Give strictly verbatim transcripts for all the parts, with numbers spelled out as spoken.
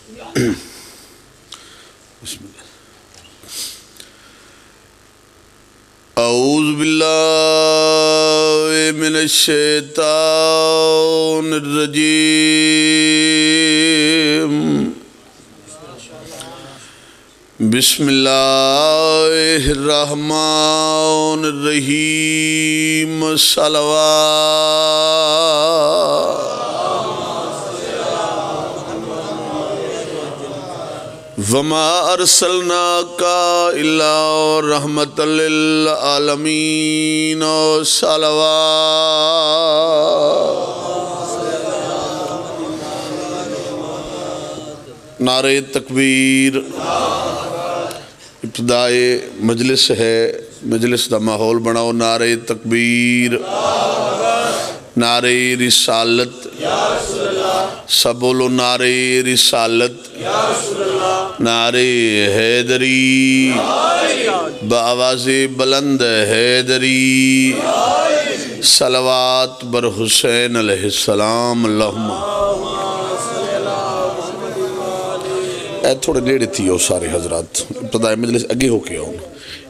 بسم اللہ۔ اعوذ باللہ من الشیطان الرجیم۔ بسم اللہ الرحمن الرحیم۔ صلوات۔ وما ارسلناک الا رحمۃ للعالمین۔ صلوات۔ نعرہ تکبیر۔ ابتدائے مجلس ہے، مجلس دا ماحول بناؤ۔ نعرہ تکبیر، نعرہ رسالت، سب بولو نعرہ رسالت، نعرہ حیدری، بآواز بلند حیدری، صلوات بر حسین علیہ السلام، اللہم۔ اے تھوڑے نیڑے تھی ہو سارے حضرات، ابتدائی مجلس اگے ہو کے آؤ نا۔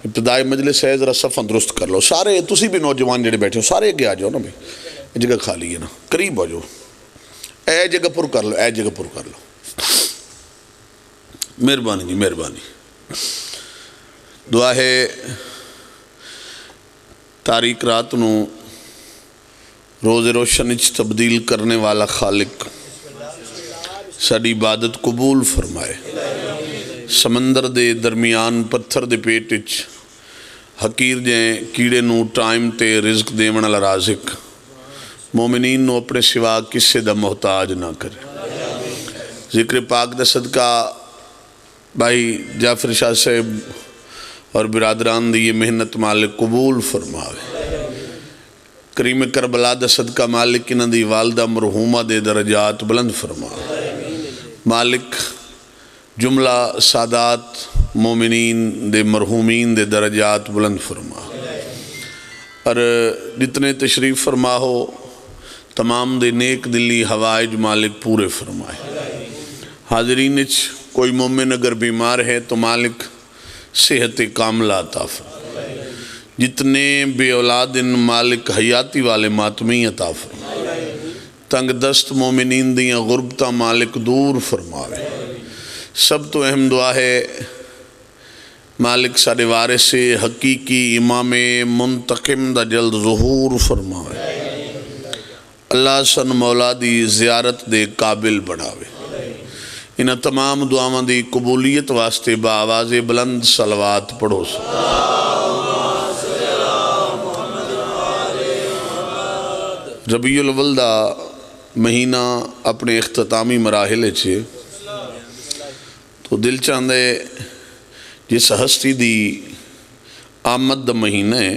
ابتدائی مجلس ہے، ذرا صفاں درست کر لو سارے، تسی بھی نوجوان جڑے بیٹھے ہو سارے اگے آ جاؤ نا بھائی، اے جگہ خالی ہے نا، قریب آ جاؤ، اے جگہ پر کر لو، اے جگہ پر کر لو۔ مہربانی جی، مہربانی۔ دعا ہے تاریک رات نو روز روشن اچ تبدیل کرنے والا خالق ساڈی عبادت قبول فرمائے۔ سمندر دے درمیان پتھر دے پیٹ اچ حقیر جئیں کیڑے نو ٹائم تے رزق دیون والا رازق مومنین نو اپنے سوا کسے دا محتاج نہ کرے۔ ذکر پاک دا صدقہ بھائی جعفر شاہ صاحب اور برادران دی یہ محنت مالک قبول فرماوے۔ کریم کربلا دا صدقہ مالک انہاں دی والدہ مرحومہ دے درجات بلند فرماوے۔ مالک جملہ سادات مومنین دے مرحومین دے درجات بلند فرما۔ اور جتنے تشریف فرما ہو، تمام دے نیک دلی حوائج مالک پورے فرمائے۔ حاضرین اچ کوئی مومن اگر بیمار ہے تو مالک صحت کاملہ عطا فرمائے۔ جتنے بے اولاد ان، مالک حیاتی والے ماتمی عطا فرمائے۔ تنگ دست مومنین دیاں غربتاں مالک دور فرماوے۔ سب تو اہم دعا ہے، مالک ساڈے وارث حقیقی امام منتقم دا جلد ظہور فرماوے۔ اللہ سن مولا دی زیارت دے قابل بناوے۔ انہاں تمام دعاواں دی قبولیت واسطے بآواز بلند صلوات پڑھو سو۔ ربیع الاول دا مہینہ اپنے اختتامی مراحل اچ ہے، تو دل چاہندے جس ہستی دی آمد دا مہینہ ہے،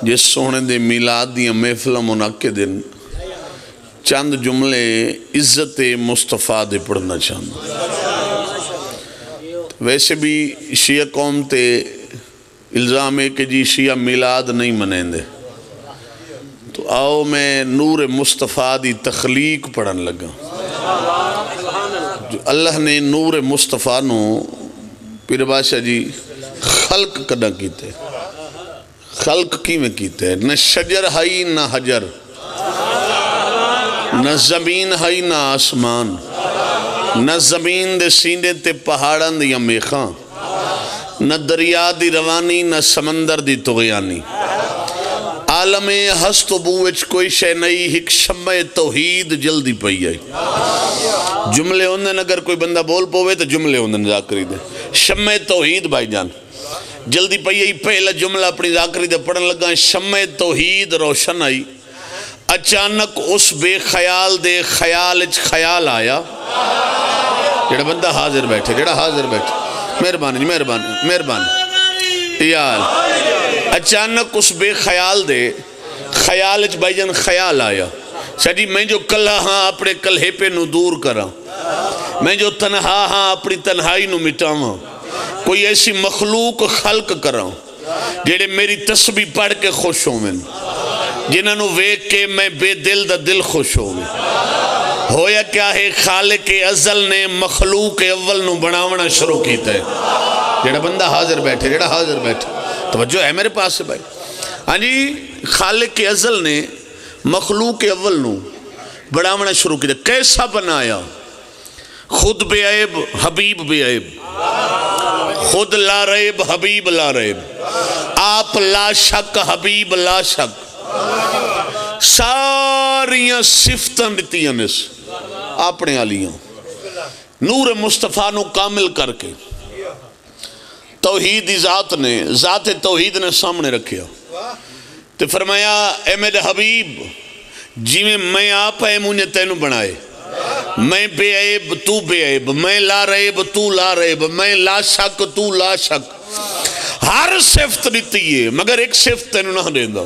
جس سوہنے دے میلاد دیاں محفلاں منعقد ہن، چند جملے عزت مصطفیٰ دے پڑھنا چاہنداں۔ ویسے بھی شیعہ قوم تے الزام ہے کہ جی شیعہ میلاد نہیں منیندے۔ تو آؤ میں نور مصطفیٰ دی تخلیق پڑھن لگا۔ جو اللہ نے نور مصطفیٰ نو، پیر بادشاہ جی، خلق کداں کیتے؟ خلق کیویں کیتے؟ نہ شجر ہئی نہ حجر، نہ زمین ہئی نہ آسمان، نہ زمین دے سینے تے پہاڑاں دیاں میخاں، نہ دریا دی روانی، نہ سمندر دی طغیانی۔ عالم ہست و بو وچ کوئی شے نئی، ہک شمع توحید جلدی پئی آئی۔ جملے ہوندن، اگر کوئی بندہ بول پوے تو جملے ہوندن ذاکری دے۔ شمع توحید بھائی جان جلدی پئی آئی۔ پہلا جملہ اپنی ذاکری دے پڑھن لگا، شمع توحید روشن آئی۔ اچانک اس بے خیال دے خیال اچ خیال آیا۔ جڑا بندہ حاضر بیٹھے، جڑا حاضر بیٹھے، مہربانی جی، مہربانی، مہربانی۔ یار، اچانک اس بے خیال دے خیال اچ بھائی جان خیال آیا، شاہ جی، میں جو کلہا ہاں اپنے کلہیپے نو دور کراں، میں جو تنہا ہاں اپنی تنہائی نو مٹاواں، کوئی ایسی مخلوق خلق کراں جڑے میری تسبیح پڑھ کے خوش ہوون، جنہاں نو ویکھ کے میں بے دل دا دل خوش ہووے۔ ہویا کیا ہے؟ خالق ازل نے مخلوق اول نو بناونا شروع کیتا ہے۔ جڑا بندہ حاضر بیٹھے، جڑا حاضر بیٹھے، توجہ ہے میرے پاس بھائی؟ ہاں جی، خالق ازل نے مخلوق اول نو بناونا شروع کیتا۔ کیسا بنایا؟ خود بے عیب، حبیب بے عیب، خود لا ریب، حبیب لا ریب، آپ لا شک، حبیب لا شک۔ ساریاں صفتاں دتیاں نے اپنے آلیاں، نور مصطفیٰ نو کامل کر کے توحید دی ذات نے، ذات توحید نے سامنے رکھیا۔ تے فرمایا، اے میرے حبیب، جیویں میں آپ ہے، مونجے تینوں بنائے۔ میں بے عیب، تو بے عیب، میں لا ریب، تو لا ریب، میں لا شک، تو لا شک۔ ہر صفت دتی ہے، مگر ایک صفت تینوں نہ دیندا۔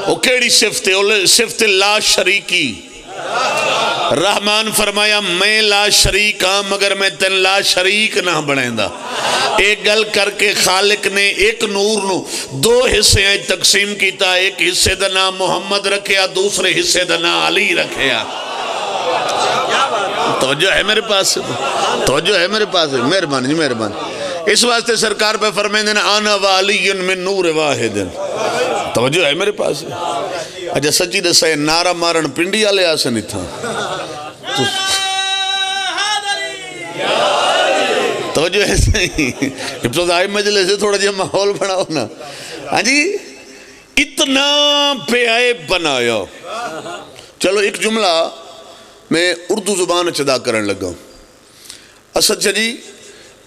او کیڑی صفت ہے؟ او صفت لا شریکی۔ رحمان فرمایا، میں لا شریک ہاں، مگر میں تین لا شریک نہ بنائیندا۔ ایک گل کر کے خالق نے ایک نور نو دو حصے اچ تقسیم کیتا، ایک حصے دا نام محمد رکھیا، دوسرے حصے دا نام علی رکھیا۔ توجہ ہے میرے پاس؟ توجہ ہے میرے پاس؟ مہربانی جی، مہربانی۔ اس واسطے سرکار پہ فرمیندے نے، انا و علی من نور واحد۔ توجہ ہے میرے پاس؟ اچھا، سچی دسا، اے نعرہ مارن پنڈی والے آسن اتھاں؟ توجہ ہے صحیح؟ ابتدائی مجلس ہے، تھوڑا جہا ماحول بناؤ نا۔ ہاں جی، اتنا بے عیب بنایا۔ چلو، ایک جملہ میں اردو زبان اچ ادا کرن لگا۔ اسد شاہ جی،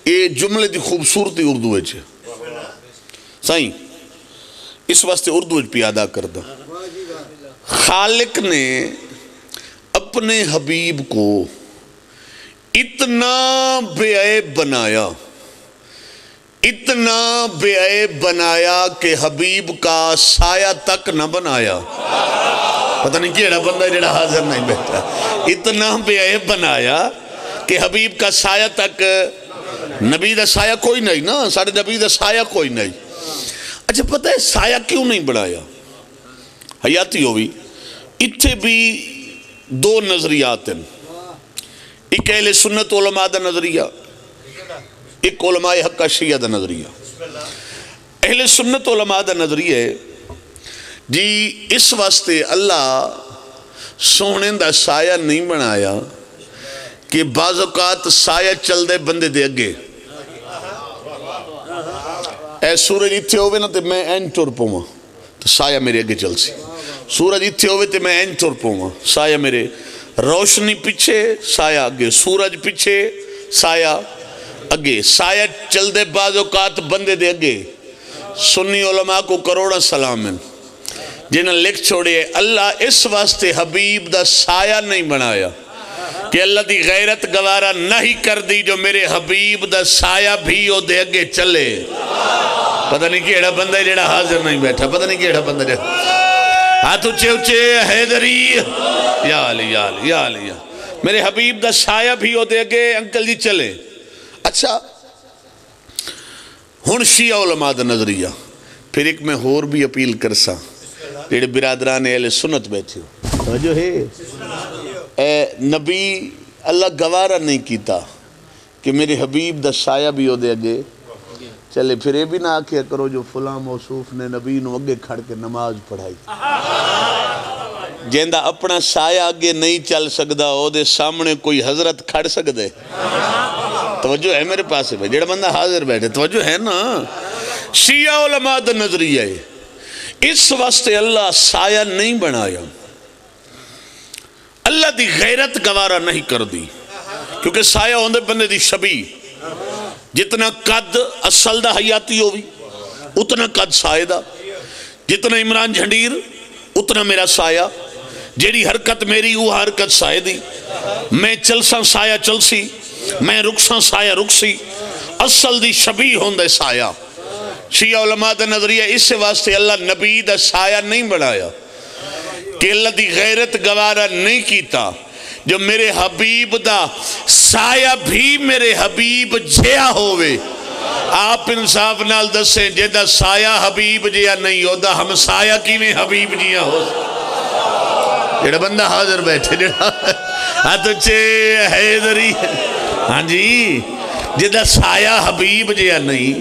اے جملے دی خوبصورتی اردو وچ ہے۔ سائیں، اس واسطے اردو وچ پیا ادا کردا۔ خالق نے اپنے حبیب کو اتنا بے عیب بنایا، اتنا بے عیب بنایا کہ حبیب کا سایہ تک نہ بنایا۔ پتہ نہیں کیڑا بندہ ہے جڑا حاضر نہیں بیٹھا۔ اتنا بے عیب بنایا کہ حبیب کا سایہ تک، نبی دا سایہ کوئی نہیں نا، ساڈے نبی دا سایہ کوئی نہیں۔ اچھا، پتہ ہے سایہ کیوں نہیں بنایا؟ حیاتی ہوئی، اتھے بھی دو نظریات ہیں۔ ایک اہل سنت علماء دا نظریہ، ایک علماء حق شیعہ دا نظریہ۔ اہل سنت علماء دا نظریہ ہے جی، اس واسطے اللہ سوہنے دا سایہ نہیں بنایا کہ بعض اوقات سایہ چلدے بندے دے اگے۔ اے سورج اتھے ہووے نا تے میں اینج ٹر پواں۔ تے سایہ میرے اگے چلسی۔ سورج اتھے ہووے تے میں اینج ٹر پواں، سایہ میرے، روشنی پچھے، سایہ اگے، سورج پچھے، سایہ اگے۔ سایہ چلدے بعض اوقات بندے دے اگے۔ سنی علماء کو کروڑاں سلام ہیں، جنہاں لکھ چھوڑے، اللہ اس واسطے حبیب دا سایہ نہیں بنایا۔ کہ اللہ دی غیرت گوارا نہیں کردی جو میرے حبیب دا سایہ بھی او دے اگے چلے۔ پتہ نہیں کیڑا بندہ ہے جڑا حاضر نہیں بیٹھا، پتہ نہیں کیڑا بندہ جڑا۔ ہاتھ اچے اچے، حیدری، یا علی، یا علی، یا علی، یا۔ میرے حبیب دا سایہ بھی او دے اگے، انکل جی، چلے۔ اچھا، ہن شیعہ علماء دا نظریہ، پھر ایک میں ہور بھی اپیل کرساں، جڑے برادران اہل سنت بیٹھے ہو، توجہ ہے؟ اے نبی، اللہ گوارا نہیں کیتا کہ میرے حبیب دا سایہ بھی او دے اگے چلے۔ پھر اے بھی نہ آکھیا کرو جو فلاں موصوف نے نبی نو اگے کھڑ کے نماز پڑھائی۔ جیندا اپنا سایہ اگے نہیں چل سکدا، او دے سامنے کوئی حضرت کھڑ سکدے؟ توجہ ہے میرے پاسے بھائی؟ جڑا بندہ حاضر بیٹھے، توجہ ہے نا؟ شیعہ علماء دا نظریہ ہے، اس واسطے اللہ سایہ نہیں بنایا۔ اللہ دی غیرت گوارا نہیں کردی، کیونکہ سایہ ہوندے بندے دی شبیہ۔ جتنا قد اصل دا حیاتی ہووی، اتنا قد سائے دا۔ جتنا عمران جھنڈیر، اتنا میرا سایہ۔ جیڑی حرکت میری، وہ حرکت سائے دی۔ میں چلساں، سایہ چلسی۔ میں رکساں، سایہ رکسی۔ اصل دی شبیہ ہوندے سایہ۔ شیعہ علماء دا نظریہ، اس واسطے اللہ نبی دا سایہ نہیں بنایا کہ اللہ دی غیرت گوارا نہیں کیتا جو میرے حبیب دا سایہ بھی میرے حبیب جیا ہووے۔ آپ انصاف نال دسیں، جیندا سایہ حبیب جیا نہیں، او دا ہمسایہ کیویں حبیب جیا ہو سکدا؟ جڑا بندہ حاضر بیٹھے، جڑا ہاتھ اچے، حیدری۔ ہاں جی، جدا سایہ حبیب جیا نہیں،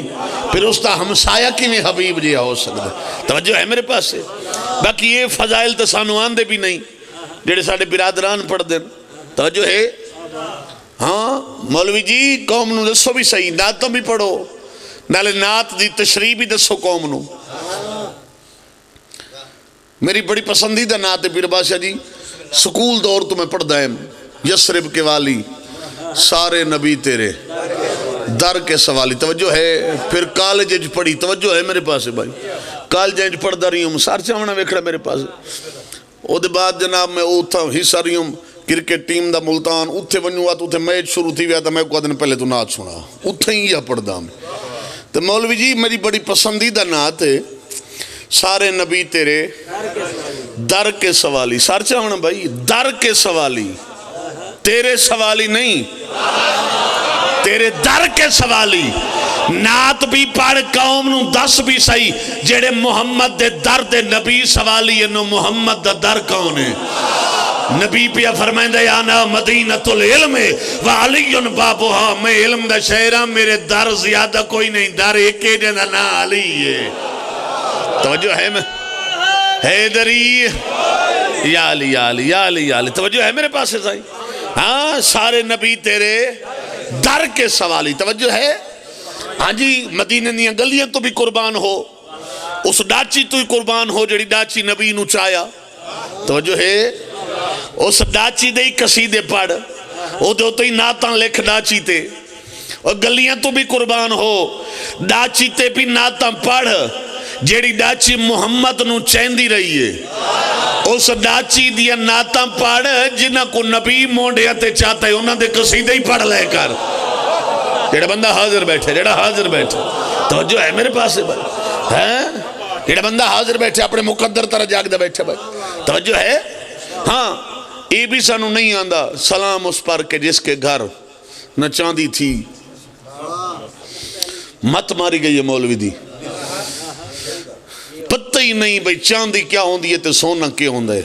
پھر اس دا ہمسایہ کیویں حبیب جیا ہو سکدا؟ توجہ ہے میرے پاسے؟ باقی یہ فضائل تو سانو آندے بھی نہیں، جڑے ساڈے برادران پڑھدے نے۔ توجہ ہے؟ ہاں، مولوی جی، قوم نو دسو بھی صحیح، نعتاں بھی پڑھو، نالے نعت دی تشریح بھی دسو قوم نو۔ میری بڑی پسندیدہ نعت ہے پیر بادشاہ جی، سکول دور تو میں پڑھدا ہم، یثرب کے والی، سارے نبی تیرے، در کے سوالی۔ توجہ ہے؟ پھر کالج اچ پڑھی، توجہ ہے میرے پاسے بھائی؟ کالج اچ پڑھدا رہی ہوں، سر چاونا ویکھنا میرے پاسے۔ او دے بعد جناب، میں اتھاں حصہ رہی ہوں کرکٹ ٹیم دا ملتان، اتھے ونجوں آ تو اتھے میچ شروع تھی ویا، تو میں کو آدھن پہلے تو نعت سنا، اتھے ہی یا پڑھدا میں۔ تے مولوی جی، میری بڑی پسندیدہ نعت ہے، سارے نبی تیرے در کے سوالی۔ سر چاونا بھائی، در کے سوالی، تیرے سوالی نہیں، تیرے در کے سوالی۔ نعت بھی پڑھ، قوم نو دس بھی صحیح، جڑے محمد دے در دے نبی سوالی انو، محمد دا در کون ہے؟ نبی پیا فرمائندا ہے، انا مدینۃ العلم و علی بابها، میں علم دا شہر ہاں، میرے در زیادہ کوئی نہیں، در ایک ہے جندا نام علی ہے۔ توجہ ہے؟ میں حیدری، یا علی، یا علی، یا علی، یا علی۔ توجہ ہے میرے پاسے سائیں؟ ہاں، سارے نبی تیرے در کے سوالی۔ توجہ ہے؟ ہاں جی، مدینے دیاں گلیاں تو بھی قربان ہو، اس ڈاچی تو ہی قربان ہو جڑی ڈاچی نبی نو چایا۔ توجہ ہے؟ اس ڈاچی دے ہی قصیدے پڑھ، او دے اتوں ہی نعتاں لکھ ڈاچی تے۔ او گلیاں تو بھی قربان ہو، ڈاچی تے بھی نعتاں پڑھ، جیڑی ڈاچی محمد نو چیندی رہی ہے۔ اس ڈاچی دیاں نعتاں پڑھ، جنہاں کو نبی مونڈھیاں تے چاتا ہے، انہاں دے قصیدے ہی پڑھ لے کر۔ جیڑا بندہ حاضر بیٹھے، جیڑا حاضر بیٹھے، توجہ ہے میرے پاسے بھائی؟ ہیں؟ جیڑا بندہ حاضر بیٹھے، اپنے مقدر طرح جاگدا بیٹھے بھائی، توجہ ہے؟ ہاں، یہ بھی سانو نہیں آندا، سلام اس پر کہ جس کے گھر نہ چاندی تھی۔ مت ماری گئی ہے مولوی دی۔ پتہ ہی نہیں بھئی چاندی کیا ہوندی ہے تے سونا کیا ہوندا ہے۔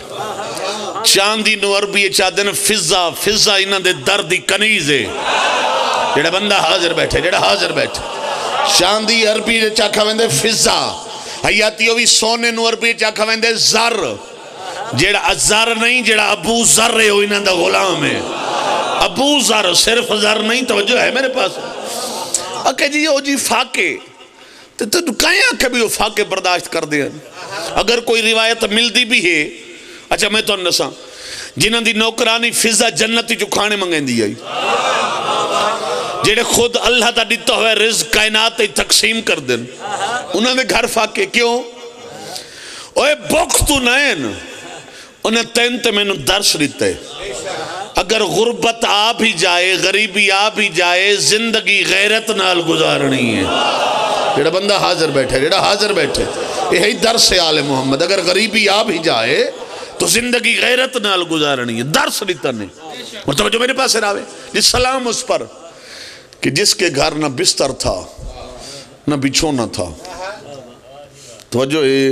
چاندی نو عربی اچ آدھن فضہ، فضہ انہاں دے در دی کنیز ہے۔ جڑا بندہ حاضر بیٹھے، جڑا حاضر بیٹھے۔ چاندی عربی اچ آکھا ویندے فضہ۔ حیاتی ہوئی سونے نو عربی اچ آکھا ویندے زر۔ جیڑا ازر نہیں، جیڑا ابو ذر ہے، وہ انہاں دا غلام ہے۔ ابو ذر، صرف ذر نہیں، توجہ ہے میرے پاس؟ اکھے جی، او جی فاقے۔ تے تینوں کہیں آکھے بھی وہ فاقے برداشت کردے ہیں؟ اگر کوئی روایت ملدی بھی ہے، اچھا میں تانوں دساں، جنہاں دی نوکرانی فضہ جنت وچوں کھانے منگیندی آئی، جیڑے خود اللہ دا ڈتا ہویا رزق کائنات تے تقسیم کر دین، انہاں دے گھر فاقے کیوں؟ اوئے بکھ تو نین، انہیں تین تے مینوں درس ڈتے۔ اگر غربت آ بھی جائے، غریبی آ بھی جائے، زندگی غیرت نال گزارنی ہے۔ جڑا بندہ حاضر بیٹھے، جڑا حاضر بیٹھے، یہ ہے درس آل محمد۔ اگر غریبی آ بھی جائے تو زندگی غیرت نال گزارنی ہے۔ درس ڈتا نے۔ اور توجہ میرے پاس راوے جی، سلام اس پر کہ جس کے گھر نہ بستر تھا، نہ بچھونا تھا۔ توجہ ہے،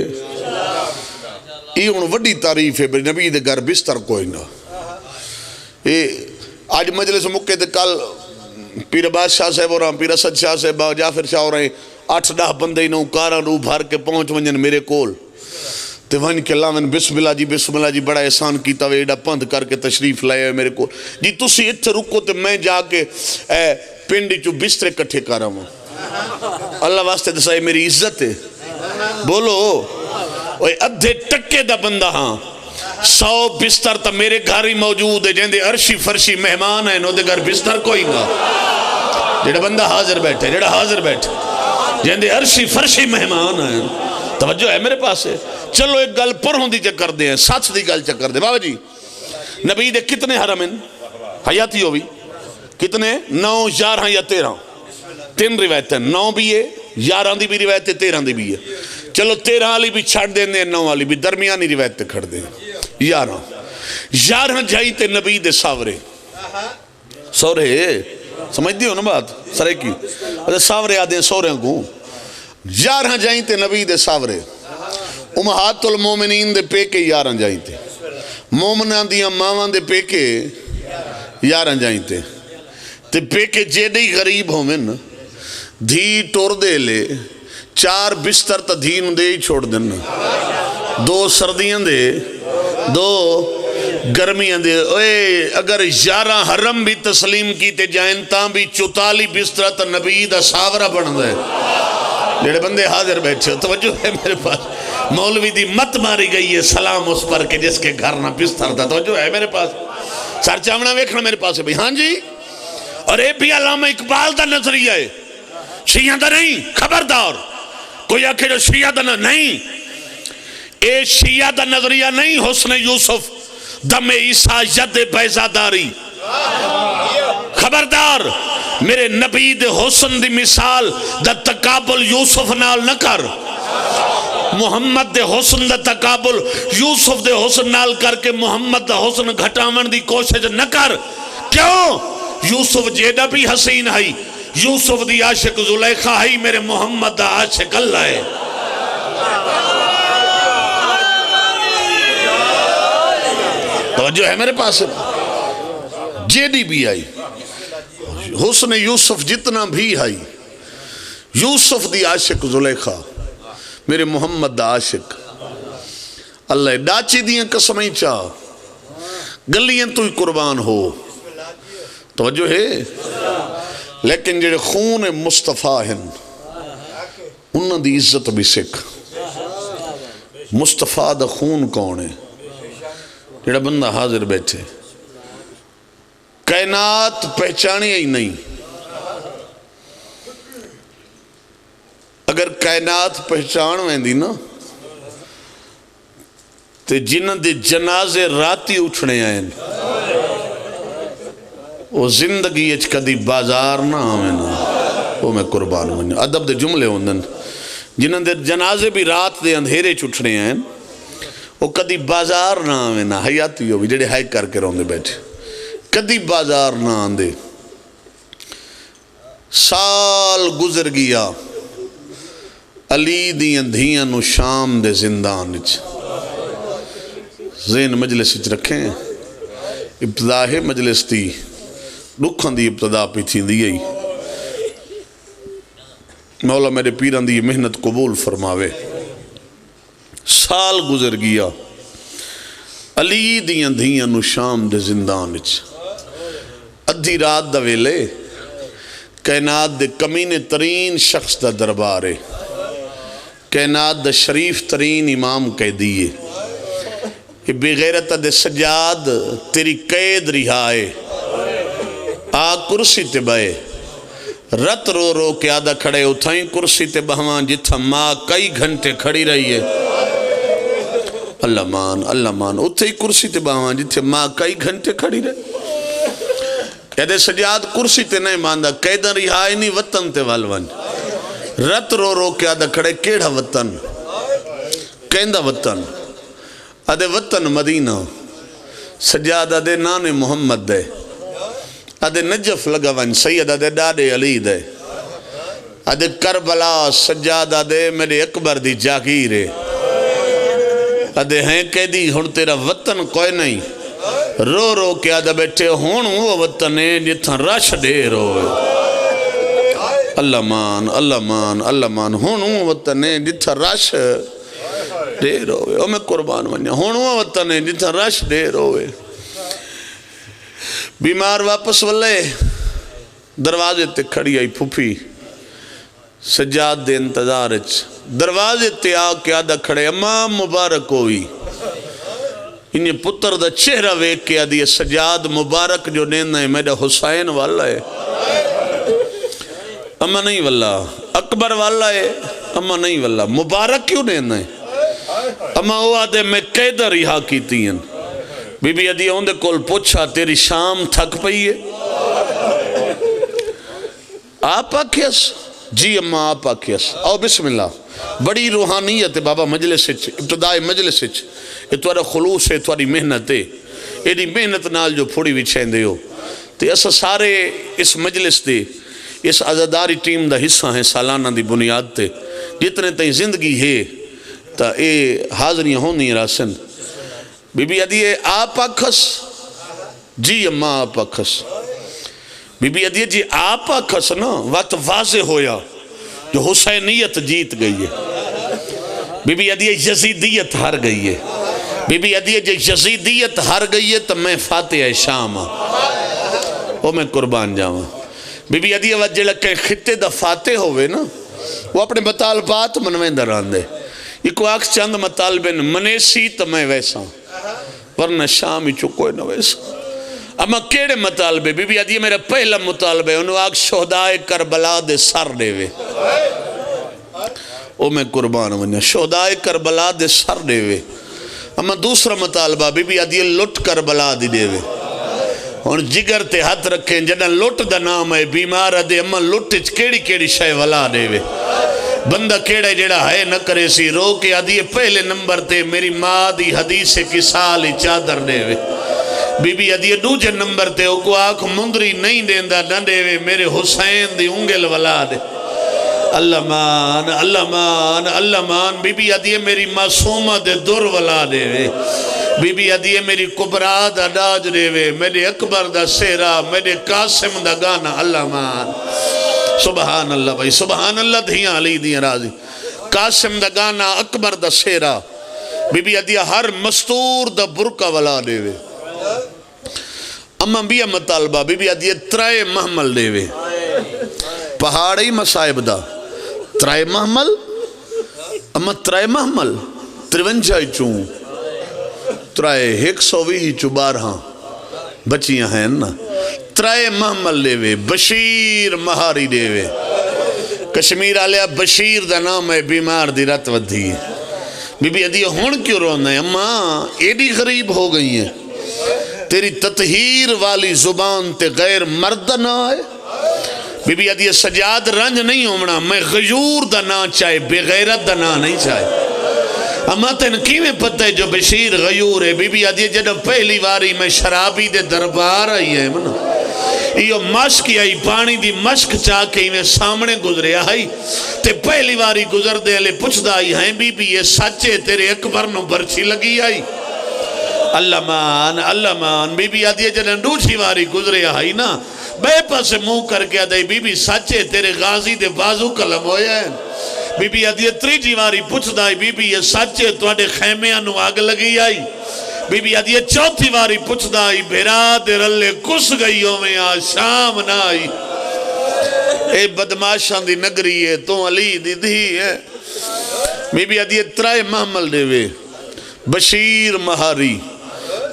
یہ ہن وڈی تعریف ہے، بھئی نبی دے گھر بستر کوئی نہ۔ یہ اج مجلس مکے تے کل پیر عباس شاہ صاحب اور پیر اسد شاہ صاحب، جعفر شاہ اور اٹھ ڈاہ بندے انہوں کاراں نو بھر کے پہنچ ونجن میرے کول۔ تے ونج کے لاون، بسم اللہ جی، بسم اللہ جی، بڑا احسان کیتا وے، ایڈا پندھ کر کے تشریف لائے ہوئے میرے کو۔ جی تسی اتھے رکو تے میں جا کے، اے، پنڈ چوں بسترے کٹھے کر آواں۔ اللہ واسطے دسائے، میری عزت ہے۔ بولو، اوئے ادھے ٹکے دا بندہ ہاں۔ سو بستر تاں میرے گھر ہی موجود ہے، جیندے عرشی فرشی مہمان ہیں، او دے گھر بستر کوئی نہ۔ جڑا بندہ حاضر بیٹھے، جڑا حاضر بیٹھے، جیندے عرشی فرشی مہمان ہیں۔ توجہ ہے میرے پاس ہے؟ چلو ایک گل پرہوں دی چکر دے ہیں، سچ دی گل چکر دے۔ بابا جی، نبی دے کتنے حرم ہیں؟ حیاتی ہوئی کتنے؟ نو، یارہ یا تیرہ؟ تین روایتیں، نو بھی ہے، یارہ دی بھی روایت ہے، تیرہ دی بھی ہے۔ چلو تیرہ والی بھی چھڈ دیندے ہیں، نو والی بھی، درمیانی روایت تے کھڑ دے ہیں۔ یارہ، یارہ جائی تے نبی دے ساورے، سورے، سمجھ دیو نا بات؟ سرے کی؟ اچھا، ساورے آدھے ہیں سورے کو۔ یارہ جائی تے نبی دے ساورے، امہات المومنین دے پیکے یارہ جائی تے۔ مومناں دیاں ماواں دے پیکے یاراں جائیں تے، تے پیکے جیڈے ہی غریب ہوون، دھی ٹردے لے چار بستر تاں دھی نوں دے ہی چھوڑ دن، دو سردیاں دے، دو گرمیاں دے۔ اوئے، اگر یاراں حرم بھی تسلیم کیتے جائیں تاں بھی چوتالی بسترا تاں نبی دا ساورا بندا ہے۔ جڑے بندے حاضر بیٹھے ہو، توجہ ہے میرے پاس؟ مولوی دی مت ماری گئی ہے، سلام اس پر کہ جس کے گھر نہ بستر تھا۔ توجہ ہے میرے پاس؟ سر چاونا ویکھنا میرے پاس ہے بھائی۔ ہاں جی، اور اے بھی علامہ اقبال دا نظریہ ہے، شیعہ دا نہیں۔ خبردار، کوئی آکھے جو شیعہ دا نہ، نہیں، اے شیعہ دا نظریہ نہیں۔ حسن یوسف دم عیسیٰ ید بیضا داری۔ خبردار، میرے نبی دے حسن دی مثال دا تقابل یوسف نال نہ کر۔ محمد دے حسن دا تقابل یوسف دے حسن نال کر کے محمد دا حسن گھٹاون دی کوشش نہ کر۔ کیوں؟ یوسف جیڈا بھی حسین ہئی، یوسف دی عاشق زلیخا ہئی، میرے محمد دا عاشق اللہ ہے۔ توجہ ہے میرے پاس؟ جیڈی بھی ہئی، حسن یوسف جتنا بھی ہئی، یوسف دی عاشق زلیخا، میرے محمد دا عاشق اللہ ہے۔ ڈاچی دیاں قسمیں چا گلیاں تو ہی قربان ہو، توجہ ہے؟ لیکن جڑے خون مصطفیٰ ہن، انہاں دی عزت بھی سکھ۔ مصطفیٰ دا خون کون ہے؟ جڑا بندہ حاضر بیٹھے، کائنات پہچانیا ہی نہیں۔ اگر کائنات پہچان ویندی نا، تے جنہاں دے جنازے راتی اٹھنے آئے، او زندگی اچ کدی بازار نہ آوے نا۔ او میں قربان ونجاں، ادب دے جملے ہوندن۔ جنہاں دے جنازے بھی رات دے اندھیرے چ اٹھنے آئے، او کدی بازار نہ آوے نا۔ حیاتی ہووی جڑے ہائے کر کے روندے بیٹھے، کدی بازار نہ آندے۔ سال گزر گیا، علی دیاں دھیاں نو شام دے زندان اچ۔ ذہن مجلس اچ رکھیں، ابتدا ہے مجلس دی، ڈکھاں دی ابتدا پی تھیندی ہے۔ مولا میرے پیراں دی محنت قبول فرماوے۔ سال گزر گیا، علی دیاں دھیاں نو شام دے زندان اچ۔ ادھی رات دا ویلے، کائنات دے کمینے ترین شخص دا دربار ہے، کائنات دا شریف ترین امام قیدی ہے۔ اے بے غیرت آدھے، سجاد، تیری قید رہا ہے، آ کرسی تے بہے۔ رت رو رو کے آدھا کھڑے، اتھائیں کرسی تے بہواں جتھاں ماں کئی گھنٹے کھڑی رہی ہے۔ اللہ مان، اللہ مان، اتھے ہی کرسی تے بہواں جتھے ماں کئی گھنٹے کھڑی رہی۔ کہدے، سجاد، کرسی تے نہیں ماندا، قیداں رہا ہی نہیں، وطن تے ول ونج۔ رت رو رو کے آدھا کھڑے، کیڑھا وطن؟ کیندا وطن؟ آدھے، وطن مدینہ۔ سجاد آدھے، نانے محمد دے۔ آدھے، نجف لگا ونج۔ سید آدھے، ڈاڈے علی دے۔ آدھے، کربلا۔ سجاد آدھے، میرے اکبر دی جاگیر ہے۔ آدھے، ہیں قیدی، ہن تیرا وطن کوئی نہیں۔ رو رو کے آدھا بیٹھے، ہن وہ وطن ہے جتھاں رش ڈھیر ہوئے۔ اللہ مان، اللہ مان، اللہ مان۔ ہن وہ وطن ہے جتھاں رش ڈھیر ہووے۔ او میں قربان ونجاں، ہن او وطن ہے جتھاں رش ڈھیر ہووے۔ بیمار واپس ولے، دروازے تے کھڑی آئی پھپھی سجاد دے انتظار اچ۔ دروازے تے آ کے آدھا کھڑے، اماں مبارک ہووی۔ انہیں پتر دا چہرہ ویکھ کے آدھی ہے، سجاد مبارک جو ڈیندا ہے، میڈا حسین والا ہے۔ اماں نہیں واللہ، اکبر والا ہے۔ اماں نہیں واللہ، مبارک کیوں ڈیندا ہے؟ اماں او آدھے، میں قیداں رہا کیتی ہیں۔ بی بی آدھی، اوندے کول پچھا، تیری شام تھک پئی ہے؟ آپ آکھیس؟ جی اماں، آپ آکھیس۔ آؤ بسم اللہ۔ بڑی روحانیت ہے بابا مجلس اچ، ابتداء مجلس اچ۔ اے تہاڈا خلوص ہے، تہاڈی محنت ہے۔ ایڈی محنت نال جو پھوڑی وچھیندے ہو۔ تے اساں سارے اس مجلس دے، اس عزاداری ٹیم دا حصہ ہیں سالانہ دی بنیاد تے۔ جتنے تائیں زندگی ہے تاں اے حاضریاں ہوندیاں رہسن۔ بی بی آدھی ہے، آپ آکھس؟ جی اماں، آپ آکھس۔ بی بی آدھی ہے، جی آپ آکھس نا، وت واضح ہویا جو حسینیت جیت گئی ہے۔ بی بی آدھی ہے، یزیدیت ہار گئی ہے۔ بی بی آدھی ہے، جے یزیدیت ہار گئی ہے تو میں فاتح شام ہاں۔ او میں قربان جاواں۔ بی بی آدھی ہے، وت جیڑا کہیں خطے دا فاتح ہووے نا، وہ اپنے مطالبات منویندا رہندے۔ ایکو آکھ، چند مطالبے نے منیسی تو میں ویساں، ورنہ شام وچوں کوئی نہ ویساں۔ اماں، کیڑے مطالبے؟ بی بی آدھی ہے، میرا پہلا مطالبہ ہے، انہوں آکھ، شہدائے کربلا دے سر ڈیوے۔ او میں قربان ونجاں، شہدائے کربلا دے سر ڈیوے۔ اماں، دوسرا مطالبہ، بی بی آدھی ہے، لٹ کربلا دی ڈیوے۔ ہن جگر تے ہتھ رکھیں، جڈاں لٹ دا نام ہے، بیمار آدھے، اماں، لٹ اچ کیڑی کیڑی شے ولا ڈیوے؟ بندہ کیڑا ہے جیڑا ہائے نہ کریسی؟ رو کے آدھی ہے، پہلے نمبر تے میری ماں دی حدیث کسالی چادر ڈیوے۔ بی بی آدھی ہے، ڈوجھے نمبر تے اوکوں آکھ، مندری نہیں ڈیندا نہ ڈیوے، میرے حسین دی انگل ولا ڈے۔ اللہ مان، اللہ مان، اللہ مان۔ بی بی آدھی ہے، میری معصومہ دے در ولا ڈیوے۔ بی بی آدھی ہے، میری کبریٰ دا ڈاج ڈیوے، میرے اکبر دا سہرا، میرے قاسم دا گانا۔ اللہ مان۔ سبحان اللہ بھائی، سبحان اللہ، دھیاں علی دیاں راضی۔ قاسم دا گانا، اکبر دا سہرا۔ بی بی آدھی ہے، ہر مستور دا برقع ولا ڈیوے۔ اماں، بیا مطالبہ؟ بی بی آدھی ہے، ترائے محمل ڈیوے۔ پہاڑ ہی مصائب دا۔ ترائے محمل؟ اماں، ترائے محمل؟ ترونجا چوں ترائے، ہک سو ویہہ چوں بارہاں بچیاں ہیں نا۔ ترائے محمل ڈیوے، بشیر مہاری ڈیوے۔ کشمیر آلیا، بشیر دا نام ہے، بیمار دی رت ودھی ہے۔ بی بی آدھی ہے، ہن کیوں رونا ہے؟ اماں، ایڈی غریب ہو گئی ہے۔ تیری تطہیر والی زبان تے غیر مرد دا ناں ہے۔ بی بی آدھی ہے، سجاد، رنج نہیں ہونا، میں غیور دا ناں چاہے، بے غیرت دا ناں نہیں چاہے۔ اماں، تین کیویں پتہ ہے جو بشیر غیور ہے؟ بی بی آدھی ہے، جدوں پہلی واری میں شرابی دے دربار آئی ہے نا، ایہو مشک آئی، پانی دی مشک چا کے ایویں سامنے گزریا ہائی، تے پہلی واری گزردے لے پچھدا آئی، ہیں بی بی، یہ سچ ہے تیرے اکبر نو برچھی لگی آئی؟ اللہ مان، اللہ مان۔ بی بی آدھی ہے، جدوں ڈوجھی واری گزریا ہائی نا، بئے پاسے منہ کر کے آدھے، بی بی، سچ ہے تیرے غازی دے بازو قلم ہوئے ہیں؟ بی بی آدھی ہے، تریجھی واری پچھدا آئی، بی بی، یہ سچ ہے تہاڈے خیمیاں نو اگ لگی آئی؟ بی بی آدھی ہے، چوتھی واری پچھدا آئی، بھرا دے رلے کس گئی ہوویں آ، شام نہ آئی۔ اے بدمعاشاں دی نگری ہے، تو علی دی دھی ہے۔ بی بی آدھی ہے، ترائے محمل ڈیوے، بشیر مہاری۔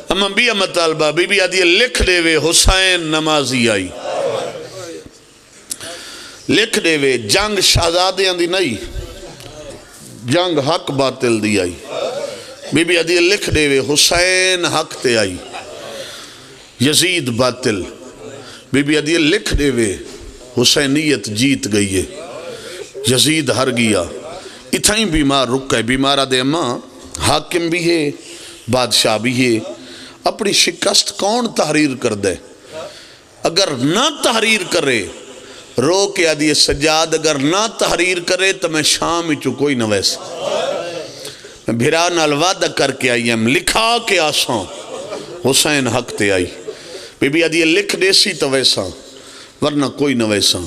اماں، بیا مطالبہ؟ بی بی آدھی ہے، لکھ ڈیوے، حسین نمازی آئی۔ لکھ ڈیوے، جنگ شہزادیاں دی نئی، جنگ حق باطل دی آئی۔ بی بی آدھی ہے، لکھ ڈیوے، حسین حق تے آئی، یزید باطل۔ بی بی آدھی ہے، لکھ ڈیوے، حسینیت جیت گئی ہے، یزید ہر گیا۔ اتھائیں بیمار رکا ہے۔ بیمار آدھے، اماں، حاکم بھی ہے، بادشاہ بھی ہے، اپنی شکست کون تحریر کردے؟ اگر نہ تحریر کرے، رو کے آدھی ہے، سجاد، اگر نہ تحریر کرے تو میں شام وچوں کوئی نہ ویساں۔ میں بھرا نال وعدہ کر کے آئی ہم، لکھا کے آساں، حسین حق تے آئی۔ بی بی آدھی ہے، لکھ ڈیسی تو ویساں، ورنہ کوئی نہ ویساں۔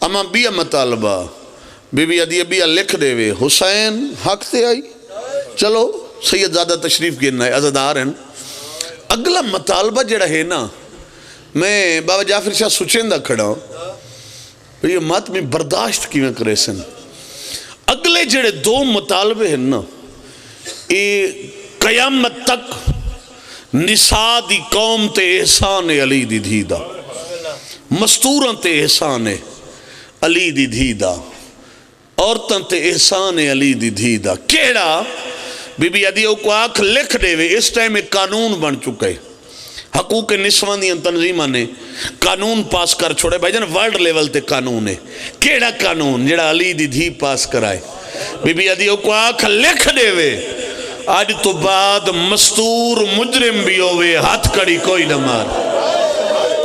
اماں، بیا مطالبہ؟ بی بی آدھی ہے، بیا لکھ ڈیوے، حسین حق تے آئی۔ چلو، سید زادہ تشریف گھن آئے، عزادار ہیں۔ اگلا مطالبہ جڑا ہے نا، میں بابا جعفر شاہ سوچیندا کھڑا ہاں، یہ مت میں برداشت کیویں کریسن۔ اگلے جڑے دو مطالبے ہیں نا، اے قیامت تک نساء دی قوم تے احسان ہے علی دی دھی دا، مستوراں تے احسان ہے علی دی دھی دا، عورتاں تے احسان ہے علی دی دھی دا۔ کیڑا؟ بی بی آدھی، اوکوں آکھ لکھ ڈیوے، اس ٹائم ایک قانون بن چکا ہے۔ حقوق نسواں دیاں تنظیماں نے قانون پاس کر چھوڑے، بھائی جان، ورلڈ لیول تے قانون ہے۔ کیڑا قانون؟ جڑا علی دی دھی پاس کرائے۔ بی بی آدھی، اوکوں آکھ لکھ ڈیوے، اج تو بعد مستور مجرم بھی ہووے، ہتھ کڑی کوئی نہ مار۔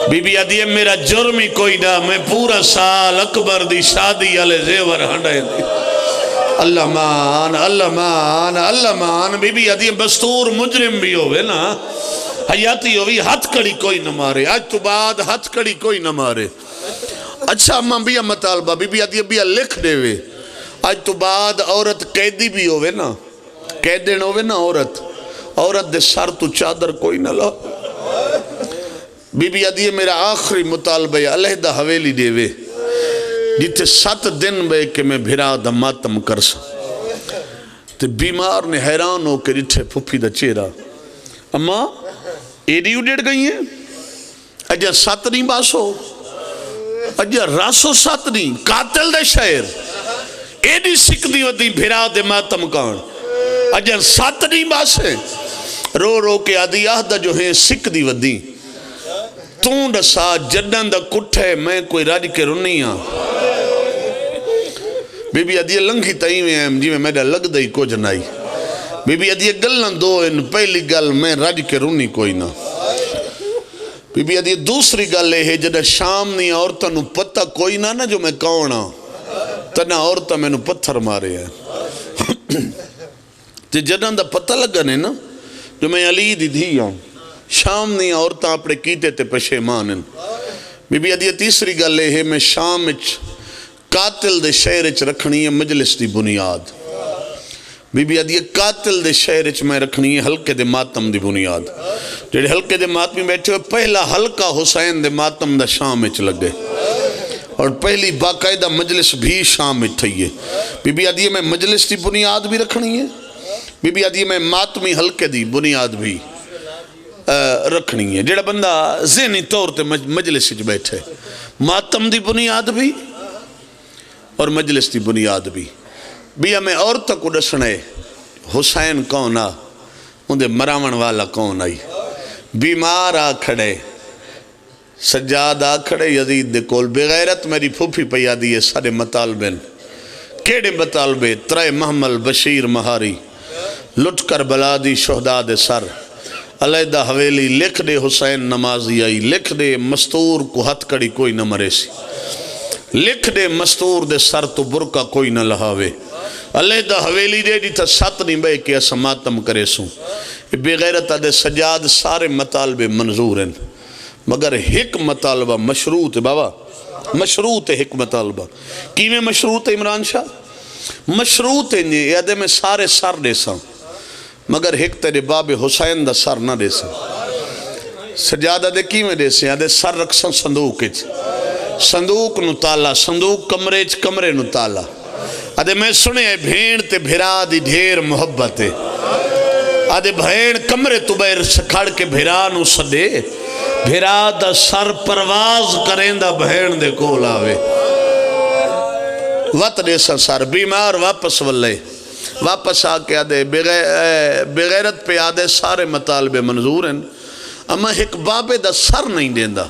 بی بی آدھی ہے، میرا جرم ہی کوئی نہ، میں پورا سال اکبر دی شادی آلے زیور ہنڈے دی۔ اللہ مان، اللہ مان، اللہ مان۔ بی بی آدھی ہے، مستور مجرم بھی ہووے نا، حیاتی ہووی، ہتھ کڑی کوئی نہ مارے۔ اج تو بعد ہتھ کڑی کوئی نہ مارے۔ اچھا اماں، بیا مطالبہ، بی بی آدھی ہے، بیا لکھ ڈیوے۔ اج تو بعد عورت قیدی بھی ہووے نا، قیدن ہووے نا عورت، عورت دے سر تو چادر کوئی نہ لا۔ بی بی آدھی ہے، میرا آخری مطالبہ ہے، علیحدہ حویلی ڈیوے، جتھے ست دن بہ کے میں بھرا دا ماتم کرساں۔ تے بیمار نے حیران ہو کے ڈٹھے پھپھی دا چہرہ۔ اماں، ایڈی اڈڑ گئی ہیں؟ اجاں ست نہیں بس ہو، اجاں رس ہو ست نہیں، قاتل دے شہر۔ ایڈی سکدی ودی بھرا دے ماتم کان، اجاں ست نہیں بس ہے۔ رو رو کے آدھی، آہدا جو ہے سکدی ودی۔ توں ڈسا، جڈاں دا کٹھے میں کوئی رج کے رنی ہاں؟ بی بی آدھی ہے، لنگھی تاں ایویں ایم جیویں میڈا لگدا ہی کچھ نائی۔ بی بی آدھی ہے، گلاں دو ہن، پہلی گل میں رج کے رنی کوئی نہ۔ بی بی آدھی ہے، دوسری گل اے ہے، جڈاں شام نیاں عورتاں نوں پتہ کوئی نہ نہ جو میں کون ہاں، تاں نہ عورتاں مینوں پتھر مارے ہیں۔ تے جڈاں دا پتہ لگا نے نا جو میں علی دی دھی ہاں، شام نیاں عورتاں اپنے کیتے تے پشیمان ہن۔ بی بی آدھی ہے، تیسری گل اے ہے، میں شام اچ قاتل دے شہر اچ رکھنی ہے مجلس دی بنیاد۔ بی بی آدھی ہے، قاتل دے شہر اچ میں رکھنی ہے حلقے دے ماتم دی بنیاد۔ جڑے حلقے دے ماتمی بیٹھے ہوئے، پہلا حلقہ حسین دے ماتم دا شام اچ لگے، اور پہلی باقاعدہ مجلس بھی شام اچ تھئی ہے۔ بی بی آدھی ہے، میں مجلس دی بنیاد بھی رکھنی ہے، بی بی آدھی ہے، میں ماتمی حلقے دی بنیاد بھی، آ، رکھنی ہے۔ جڑا بندہ ذہنی طور تے مج-، مجلس اچ بیٹھے، ماتم دی بنیاد بھی اور مجلس دی بنیاد بھی۔ بیا میں عورتاں کو ڈسنا ہے، حسین کون آ، اندے مراون والا کون آئی۔ بیمار آ کھڑے، سجاد آ کھڑے یزید دے کول، بغیرت میری پھوپھی پئی آدھی ہے، ساڈے مطالبے ہن۔ کیڑے مطالبے؟ ترے محمل بشیر مہاری، لٹ کربلا دی شہداء دے سر، علیحدہ حویلی لکھ ڈے حسین نمازی آئی، لکھ ڈے مستور کو ہتھ کڑی کوئی نہ مریسی، لکھ ڈے مستور دے سر تو برقع کوئی نہ لہاوے، علیحدہ حویلی دے جتھا ست نی بہہ کے اساں ماتم کریسوں۔ اے بے غیرت آدھے، سجاد سارے مطالبے منظور ہن، مگر ہک مطالبہ مشروط ہے بابا، مشروط ہے ہک مطالبہ۔ کیویں مشروط ہے عمران شاہ؟ مشروط ہے جی، اے آدھے میں سارے سر ڈیساں، مگر ہک تیرے بابے حسین دا سر نہ ڈیساں۔ سجاد آدھے کیویں ڈیسیں؟ آدھے سر رکھساں صندوق اچ، صندوق نو تالا، صندوق کمرے اچ، کمرے نو تالا۔ آدھے میں سنیا ہے بھین تے بھرا دی ڈھیر محبت ہے۔ آدھے بھین کمرے تو باہر کھڑ کے بھرا نو سدے، بھرا دا سر پرواز کریندا بھین دے کول آوے۔ وت ڈیساں سر، بیمار واپس ولے۔ واپس آ کے آدھے، بغیر-، اے، بغیرت پہ آدھے سارے مطالبے منظور ہن، اما ہک بابے دا سر نہیں دیندا۔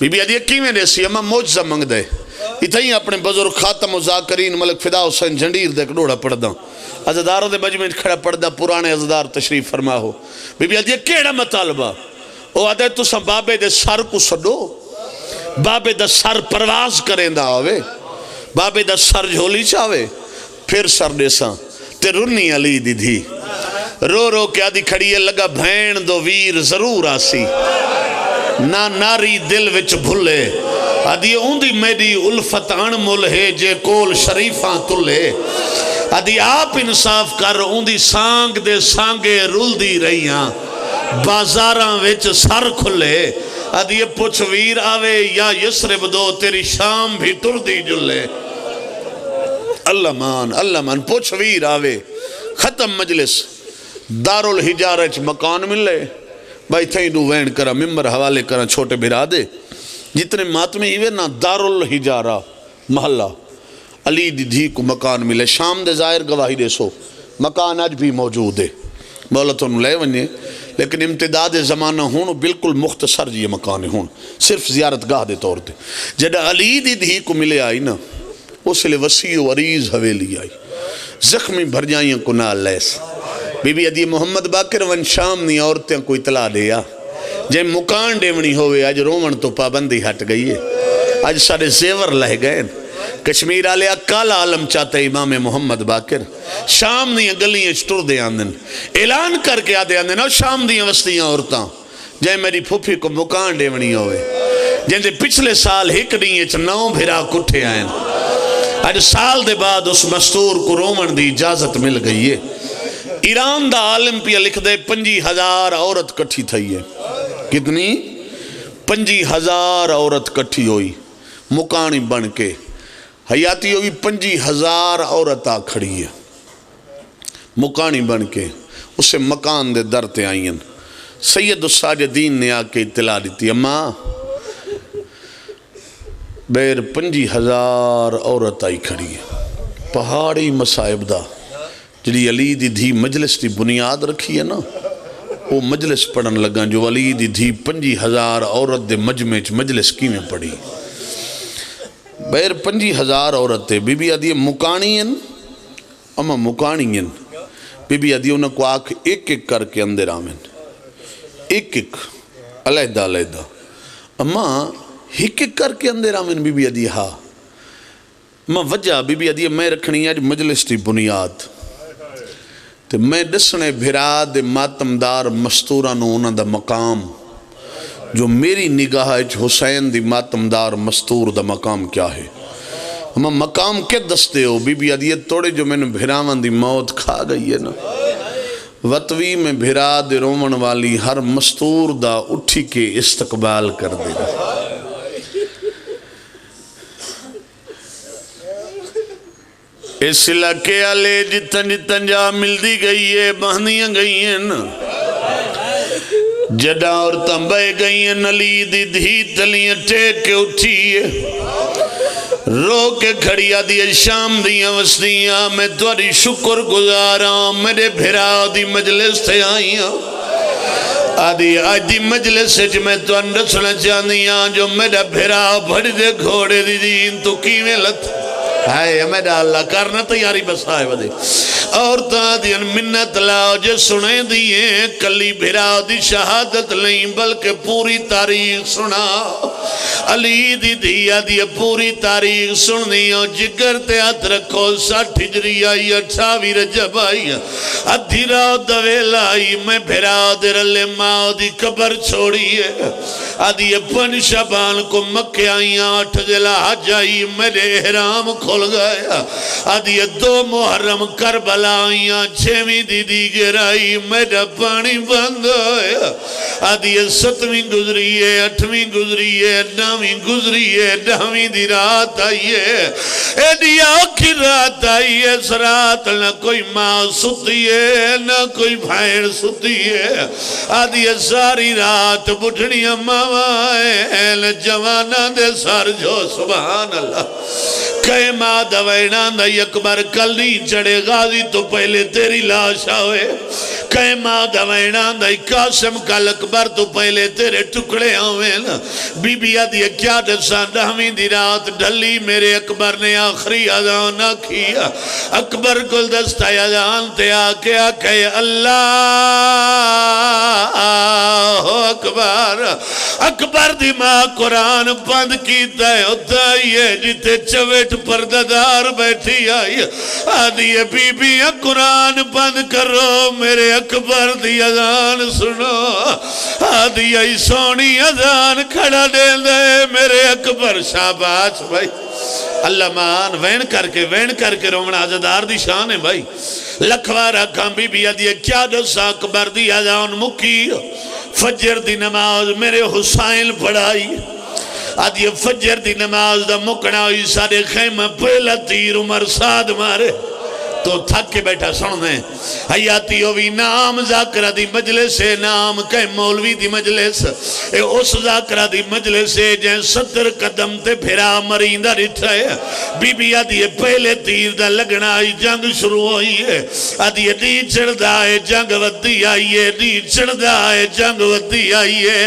بی بی آدھی ہے، کیویں ڈیسی؟ اما معجزہ منگدا ہے۔ اتھائیں اپنے بزرگ خاتم الذاکرین ملک فدا حسین جھنڈیر دا ایک ڈوہڑا پڑھدا۔ عزاداراں دے مجمع وچ کھڑا پڑھدا، پرانے عزادار تشریف فرما ہو۔ بی بی آدھی ہے، کیڑا مطالبہ؟ او آدھے، تساں بابے دے سر کو سڈو، بابے دا سر پرواز کریندا آوے، بابے دا سر جھولی چ آوے، پھر سر ڈیساں۔ تے رنی علی دی دھی رو رو کے آدھی کھڑی ہے، لگا بھین دو ویر ضرور آسی، نہ ناری دل وچ بھلے۔ آدھی اوندی میڈی الفت اݨ مل ہے، جے کول شریفاں تلے۔ آدھی آپ انصاف کر، اوندی سانگ دے سانگے رلدی رہی ہاں، بازاراں وچ سر کھلے۔ آدھی اے پچھ ویر آوے یا یثرب دو، تیری شام بھی ٹردی جلے۔ اللہ مان، اللہ مان، پچھ ویر آوے۔ ختم مجلس۔ دارالحجارہ اچ مکان ملے۔ بھائی تھیں دو وین کراں، ممبر حوالے کراں چھوٹے بھرا دے۔ جتنے ماتمی ہیوے نا، دارالحجارہ محلہ، علی دی دھی کو مکان ملے۔ شام دے زائر گواہی ڈیسو، مکان اج بھی موجود ہے۔ مولا تہانوں لے ونجے، لیکن امتداد زمانہ ہن بالکل مختصر جیہے مکان ہے، ہن صرف زیارت گاہ دے طور تے۔ جڈا علی دی دھی کو ملے آئی نا، اس لیے وسیع و عریض حویلی آئی، زخمی بھرجائیاں کو نال لیس۔ بی بی ادی محمد باقر ون شام نی عورتیں کو اطلاع دیا، جے مکان ڈیونی ہووے، اج روون تو پابندی ہٹ گئی ہے، اج ساڈے زیور لہہ گئے۔ کشمیر آلیا، اعلیٰ عالم چاتے امام محمد باقر شام دیاں گلیاں اچ ٹردے آندن، اعلان کر کے آدھے آندن، او شام دیاں وسدیاں عورتاں، جے میری پھوپھی کو مکان ڈیونی ہوئے، جیندے پچھلے سال ہک ڈینہہ اچ نو بھرا کٹھے آئن، اج سال دے بعد اس مستور کو روون دی اجازت مل گئی ہے۔ ایران دا عالم پیا لکھدے، پنجی ہزار عورت کٹھی تھئی ہے۔ کتنی؟ پنجی ہزار عورت کٹھی ہوئی، مکانی بن کے۔ حیاتی ہوئی، پنجی ہزار عورت آ کھڑی ہے مکانی بن کے، اسے مکان دے در تے آئین۔ سید الساجدین نے آ کے اطلاع دیتی، اماں، بیر پنجی ہزار عورت آئی کھڑی ہے۔ پہاڑی مصائب دا، جڑی علی دی دھی مجلس دی بنیاد رکھی ہے نا، وہ مجلس پڑھن لگا جو علی دی دھی پنجی ہزار عورت دے مجمع چ مجلس کیویں پڑھی۔ بیر پنجی ہزار عورت ہے، بی بی آدھی ہے، مکانی ہیں؟ اماں، مکانی ہیں۔ بی بی آدھی، انہاں کو آکھ، ایک ایک کر کے اندر آویں، ایک ایک، علیحدہ علیحدہ۔ اماں، ہک ہک کر کے اندر آویں؟ بی بی آدھی، ہا۔ اماں، وجہ؟ بی بی آدھی، میں رکھنی ہے اج مجلس دی بنیاد، تے میں ڈسنے بھرا دے ماتمدار مستوراں نو انہاں دا مقام، جو میری نگاہ اچ حسین دی ماتمدار مستور دا مقام کیا ہے؟ ہم مقام کیا دستے ہو؟ بی بی آدھی ہے، توڑے جو مینوں بھراواں دی موت کھا گئی ہے نا، وت وی میں بھرا دے روون والی ہر مستور دا اٹھی کے استقبال کر دینا۔ اس علاقے آلے جتن جتن جا ملدی گئی ہے، بہندیاں گئی ہیں۔ جڈاں عورتاں بہ گئی ہیں، علی دی دھی تلیاں ٹیک کے اٹھی ہے، رو کے کھڑی آدھی ہے، شام دیاں وسدیاں، میں تہاڈی شکر گزار ہاں، میرے بھرا دی مجلس تے آئی ہاں۔ آدھی، اج دی مجلس وچ میں تہانوں دسنا چاہندی ہاں جو میرا بھرا بھڑی دے گھوڑے دی دین تو کیویں لتھ۔ ہائے میرا اللہ، کرنا تیاری بس آئے ودے۔ عورتاں آدھیاں، منت لاؤ جے سنے دیے، کلی بھرا دی شہادت نہیں بلکہ پوری تاریخ سنا۔ علی دی دھی آدھی ہے، پوری تاریخ سننی ہو، جگر تے ہتھ رکھو، سٹھ ہجری آئی، اٹھاوی رجب آئی۔ ادھی رات دا ویلا آئی، میں بھرا دے رلے ماں دی قبر چھوڑی ہے۔ آدھی ہے پنج شعبان کو مکے آئیاں، اٹھ ذی الحج آئی، میرے احرام کھل گئے۔ آدھی ہے دو محرم کربلا آئیاں، چھویں دی دیگر آئی، میرا پانی بند ہویا۔ آدھی ہے ستویں گزری ہے، اٹھویں گزری ہے، نویں گزری ہے، ڈہویں دی رات آئی ہے۔ ایڈی اوکھی رات آئی ہے، اس رات نہ کوئی ماں ستی ہے، نہ کوئی بھین ستی ہے۔ آدھی ہے ساری رات بڈھڑیاں ماواں ہیں، جواناں دے سر جو، سبحان اللہ۔ کئے ماں دا وینا دا اکبر کل نہیں چڑھے، غازی تو پہلے تیری لاش آوے۔ کئے ماں دا وینا دا قاسم کل اکبر تو پہلے تیرے ٹکڑے آویں۔ بی بی آدھی ہے کیا ڈساں، ڈہویں دی رات ڈھلی، میرے اکبر نے آخری اذان آکھی۔ اکبر گلدستہ اذان تے آ کے آکھے، اللہ اکبر۔ اکبر دی ماں قرآن بند کیتا ہے، اتھا ہی ہے جتھے چویٹ پردہ دار بیٹھی آئی۔ آدھی ہے بی بی قرآن بند کرو، میرے اکبر دی اذان سنو۔ آدھی آئی سونی اذان کھڑا ڈیندے، میرے اکبر، شاباش بھائی۔ اللہ مان، وین کر کے، وین کر کے رونا عزادار دی شان ہے بھائی۔ لکھ وار آکھاں بی بی آدھی ہے کیا ڈساں، اکبر دی اذان مکی، فجر دی نماز میرے حسین پڑھائی۔ آدھی ہے فجر دی نماز دا مکنا ہوئی، سارے خیمہ پہلا تیر عمر سعد مارے۔ تو تھک کے بیٹھا سن دے۔ حیاتی ہووی نام ذاکرہ دی مجلس ہے، نام کہیں مولوی دی مجلس۔ اے اس ذاکرہ دی مجلس ہے جیں ستر قدم تے بھرا مریندا ڈٹھا ہے۔ بی بی آدھی ہے پہلے تیر دا لگنا آئی، جنگ شروع ہوئی ہے۔ آدھی ہے ڈینہہ چڑھدا ہے، جنگ ودی آئی ہے، ڈینہہ چڑھدا ہے، جنگ ودی آئی ہے۔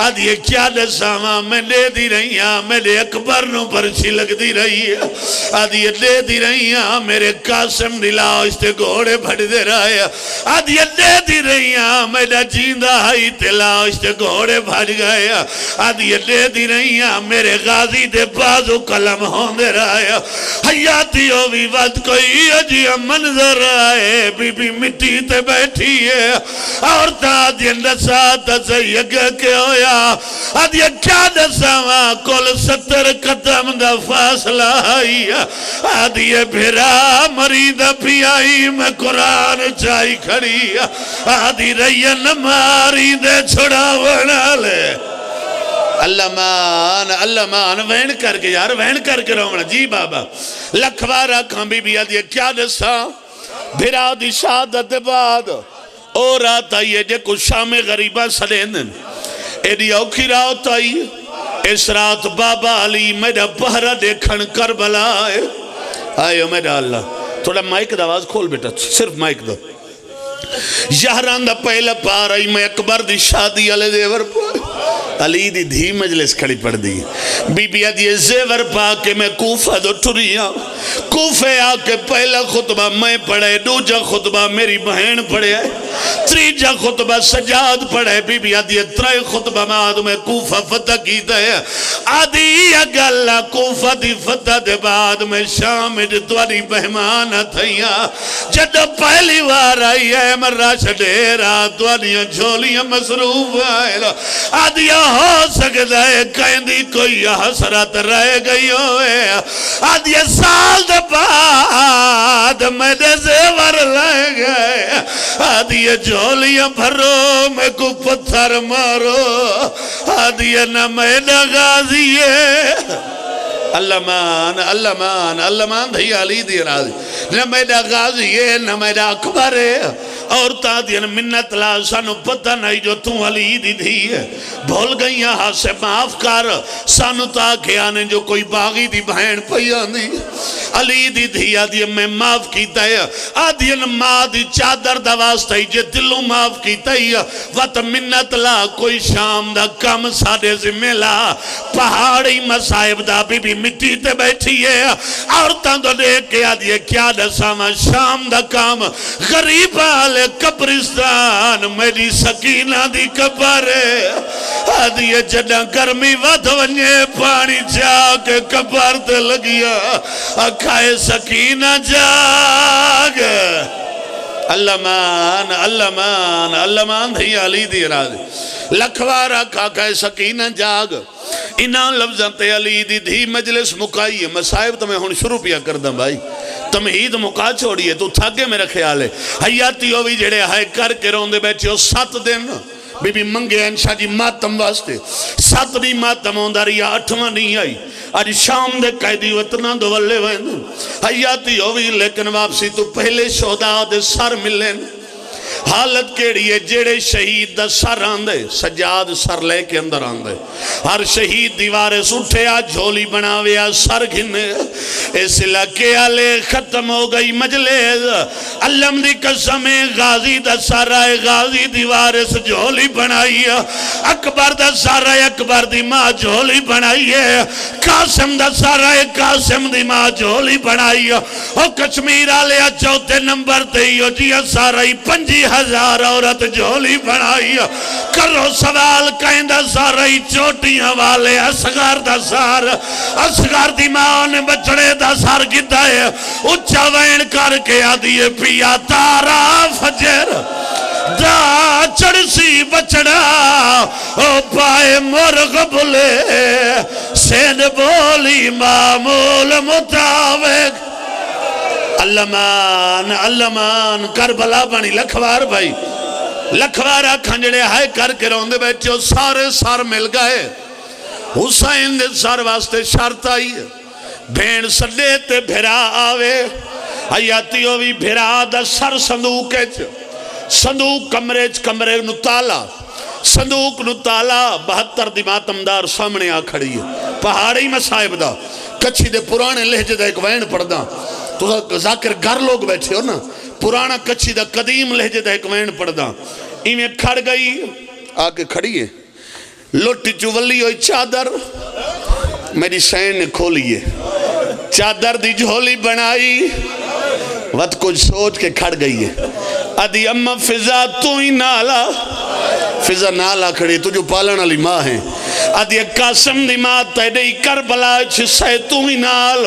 آدھی ہے کیا ڈساواں، میں ڈیدی رہی ہاں، میرے اکبر نو پرچھی لگدی رہی ہے۔ آدھی ہے ڈیدی رہی ہاں، میرے قاسم دی لاش تے گھوڑے بھڑدے رہے۔ آدھی اڈے دی رہی ہاں، میڈا جیندا ہائی تے لاش تے گھوڑے بھڑ گئے۔ آدھی اڈے دی رہی ہاں، میرے غازی دے بازو قلم ہوندے رہے۔ حیاتی ہووی وت کوئی عجیب منظر آئے، بی بی مٹی تے بیٹھی ہے۔ عورتاں آدھی، ڈسا تاں سہی اگے کے ہویا؟ آدھی، کیا ڈساواں، کل ستر قدم دا فاصلہ آئی۔ آدھی، بھرا مریدا پیا ای، میں قرآن چائی کھڑی۔ آدھی، رہی نماری دے چھڑاون آلے۔ اللہ مان، اللہ مان، وین کر کے یار، وین کر کے رونا جی بابا۔ لکھ وار آکھاں بی بی آدھی، کیا ڈساں؟ بھرا دی شہادت دے بعد او رات آئی ہے جے کو شام غریباں سڈیندن۔ ایڈی اوکھی رات آئی۔ اس رات بابا علی میڈا پہرا دیکھن کربلا آئے۔ آئے او میڈا اللہ، تھوڑا مائک دا آواز کھول بیٹا، صرف مائک دا۔ یاراں دا پہلا پار آئی، میں اکبر دی شادی والے زیور پائے۔ علی دی دھی مجلس کھڑی پڑھدی۔ بی بی آدھی ہے، زیور پا کے میں کوفہ دو ٹری ہاں۔ کوفے آ کے پہلا خطبہ میں پڑھے، دوجا خطبہ میری بہن پڑھے، تریجا خطبہ سجاد پڑھے۔ بی بی آدھی ہے، ترے خطبہ بعد میں کوفہ فتح کیتا ہے۔ آدھی یہ گل آ، کوفہ دی فتح دے بعد میں شام وچ تہاڈی مہمان تھیاں۔ جدوں پہلی وار آئی ہے، میں رش ڈھیر آ، تہاڈیاں جھولیاں مصروف آئے۔ آدھیا ہو سکدا ہے کہیں دی کوئی حسرت رہ گئی ہوئے۔ آدھیا سال دے بعد میرے زیور لے گئے۔ آدھیا جھولیاں بھرو، میں کو پتھر مارو۔ آدھیا نہ میرا غازی ہے۔ اللہ مان، اللہ مان، اللہ مان، دھیا علی دی راضی۔ نہ میرا غازی ہے، نہ میرا اکبر ہے۔ عورتاں آدھیاں، منت لا، سانو پتہ نہیں جو توں علی دی دھی ہے۔ بھل گئیاں ہاسے، معاف کر۔ سانو تاں آکھیا نے جو کوئی باغی دی بہن پئی آندی۔ علی دی دھی آدھی، میں معاف کیتا ہے۔ آدھی، ماں دی چادر دا واسطہ ہی جے دلوں معاف کیتا ہی۔ وت منت لا، کوئی شام دا کم ساڈے ذمے لا۔ پہاڑی مصائب دا بی بی مٹی تے بیٹھی ہے۔ عورتاں تو دیکھ کے آدھی ہے، کیا ڈساواں شام دا کم؟ غریباں آلے قبرستان، میری سکینہ دی قبر ہے۔ آدھی ہے، جڈاں گرمی ودھ ونجے، پانی چا کے قبر تے لگیا، آکھائے سکینہ جاگ۔ اللہ مان، اللہ مان، اللہ مان، دھیا علی دی راضی۔ لکھ وار آکھا کہ سکینہ جاگ۔ انہاں لفظاں تے علی دی دھی مجلس مکائی ہے۔ مصائب تو میں ہن شروع پیا کرداں بھائی، تمہید مکا چھوڑی ہے، تو تھک گئے میرا خیال ہے۔ حیاتی ہووی جڑے ہائے کر کے روندے بیٹھے ہو ست دن۔ بی بی منگے انشا جی ماتم واسطے۔ ست ڈینھ ماتم ہوندا رہیا، اٹھواں ڈینھ آئی۔ اج شام دے قیدی وطناں دو ولے ویندن۔ حیاتی ہووی لیکن واپسی تو پہلے شہداء دے سر ملن۔ حالت کیڑی ہے؟ جیڑے شہید دا سر آندے، سجاد سر لے کے اندر آندے، ہر شہید دی وارث اٹھیا، جھولی بناویا، سر گھنے۔ اس علاقے آلے ختم ہو گئی مجلس۔ علم دی قسم ہے، غازی دا سر آئے، غازی دی وارث جھولی بنائی ہے۔ اکبر دا سر آئے، اکبر دی ماں جھولی بنائی ہے۔ قاسم دا سر آئے، قاسم دی ماں جھولی بنائی ہے۔ او کشمیر آلیا، چوتھے نمبر تے ہی او جی سارا ہی پنجی ہزار عورت جھولی بنائی۔ کرو سوال کہیں دا سارا ہی چوٹیاں والے اصغر دا سر۔ اصغر دی ماں نے بچڑے دا سر کیتا ہے۔ اچا وین کر کے آدھی ہے، پیا تارا فجر دا چڑھسی بچڑا، او پائے مرغ بلے، سین بولی معمول مطابق۔ المان، المان، کربلا بنی لکھوار بھائی۔ لکھوار آکھاں جڑے ہائے کر کے روندے بیٹھے ہو، سارے سر مل گئے۔ حسین دے سر واسطے شرط آئی ہے، بھین سڈے تے بھرا آوے۔ حیاتی ہووی بھرا دا سر صندوق اچ، صندوق کمرے اچ، کمرے نو تالا، صندوق نو تالا۔ بہتر دی ماتمدار سامنے آ کھڑی ہے، پہاڑی مصائب دا۔ کچھی دے پرانے لہجے دا ایک وین پڑھدا، تساں ذاکر گر لوگ بیٹھے ہو نا، پرانا کچھی دا قدیم لہجے دا ایک وین پڑھدا۔ ایویں کھڑ گئی، آ کے کھڑی ہے۔ لٹ چو ولی ہوئی چادر، میری سین نے کھولی ہے۔ چادر دی جھولی بنائی، وت کچھ سوچ کے کھڑ گئی ہے۔ آدھی، اماں فضہ توں ہی نال آ۔ فضہ نال آ کھڑی، تجھوں پالن والی ماں ہے۔ آدھی، قاسم دی ماں تیڈے ہی کربلا اچ سئے توں ہی نال۔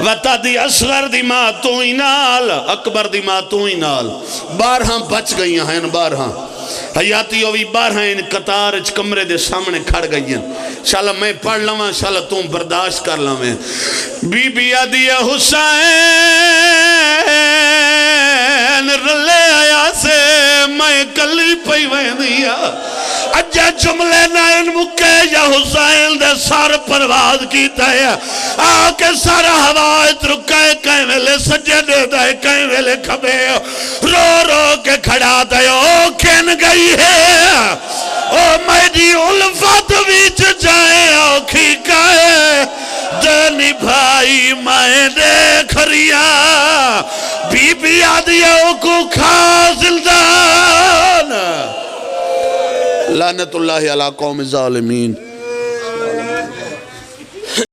وت آدھی، اصغر دی ماں توں ہی نال، اکبر دی ماں توں ہی نال۔ بارہاں بچ گئیاں ہن، بارہاں۔ حیاتی ہوئی، بارہاں ان قطار اچ کمرے دے سامنے کھڑ گئی ہیں۔ شالا میں پڑھ لواں، شالا توں برداشت کر لویں۔ بی بی آدھی ہے، حسین رلے آیا سے، میں کلی پئی ویندی ہاں۔ اجے جملے نہ ان مکے یا حسین دے سر پرواز کیتا ہے۔ آ کے سارا ہوا اچ رکا ہے، کہیں ویلے سجے ڈیدا ہے، کہیں ویلے کھبے۔ رو رو کے کھڑا تے او کھن گئی ہے۔ او میری الفت وچ جائیں اوکھی کائے دے نبھائی میں دیکھ رہیا۔ بی بی آدھی ہے، او کو کھا زندان۔ لعنت اللہ علی قوم الظالمین۔